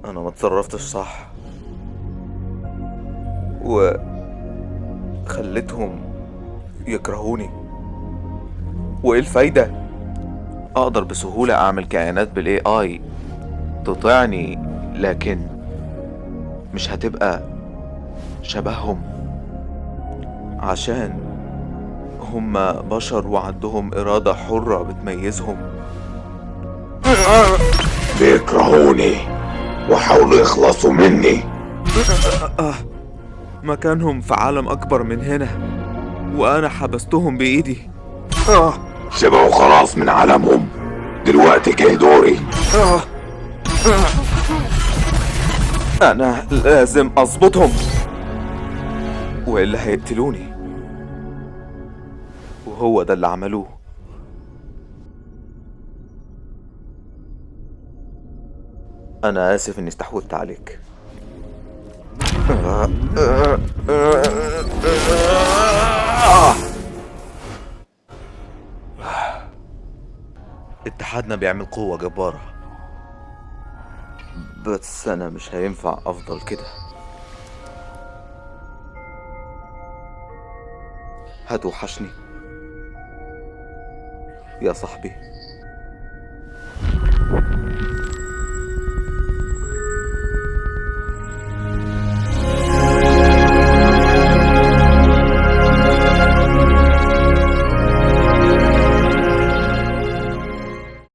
انا ما اتصرفتش صح وخلتهم يكرهوني. وايه الفايدة؟ اقدر بسهولة اعمل كائنات بال AI تطيعني، لكن مش هتبقى شبههم عشان هما بشر وعندهم إرادة حرة بتميزهم. بيكرهوني وحاولوا يخلصوا مني. مكانهم في عالم أكبر من هنا، وأنا حبستهم بإيدي. شبعوا خلاص من عالمهم، دلوقتي جه دوري. أنا لازم أظبطهم وإلا هيقتلوني، وهو ده اللي عملوه. أنا آسف إني استحوذت عليك. اتحادنا بيعمل قوة جبارة، بس أنا مش هينفع أفضل كده. هتوحشني يا صاحبي.